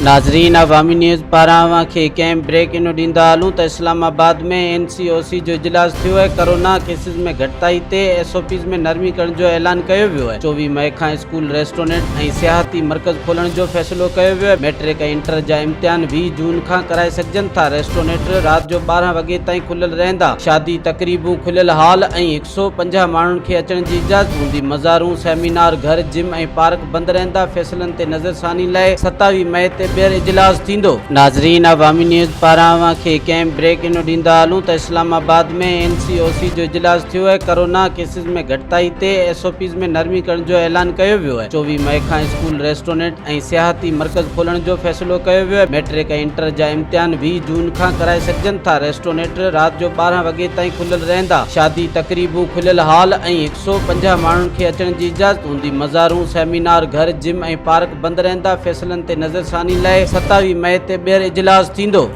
ناظرين عوامي نيوز پاران اوهان کي ڪنهن بريڪ انو ڏيندا هلون ته اسلام آباد ۾ اين سي او سي جو اجلاس ٿيو ۽ ڪرونا ڪيسز ۾ گهٽتائي تي ايس او پيز ۾ نرمي ڪرڻ جو اعلان ڪيو ويو آهي 24 مئي کان اسڪول ريسٽورنٽ ۽ سياحتي مرڪز کولڻ جو فيصلو ڪيو ويو آهي ميٽرڪ ۽ انٽر جا امتحان 20 جون کان ڪرائي سگهجن ٿا ريسٽورنٽ رات جو 12 وڳي تائين کليل رهندا شادي تقريبون کليل هال ۽ 150 ماڻهن کي اچڻ جي اجازت هوندي، مزارون، سيمينار گهر، جم ۽ پارڪ بند رهندا، فيصلن تي نظرثاني لاء 27 مئي تي ٻيهر اجلاس ٿيندو. ناظرين عوامي نيوز پاران اوهان کي ڪنهن بريڪ انو ڏيندا هلون ته اسلام آباد ۾ اين سي او سي جو اجلاس ٿيو ۽ ڪرونا ڪيسز ۾ گهٽتائي تي ايس او پيز ۾ نرمي ڪرڻ جو اعلان ڪيو ويو آهي 24 مئي کان اسڪول ريسٽورنٽ ۽ سياحتي مرڪز کولڻ جو فيصلو ڪيو ويو آهي ميٽرڪ ۽ انٽر جا امتحان 20 جون کان ڪرائي سگهجن ٿا ريسٽورنٽ رات جو 12 وڳي تائين کليل رهندا شادي تقريبون کليل هال ۽ 150 ماڻهن کي اچڻ جي اجازت هوندي مزارون سيمينار گهر جم ۽ پارڪ بند رهندا فيصلن تي نظرثاني لاء 27 مئي تي ٻيهر اجلاس ٿيندو.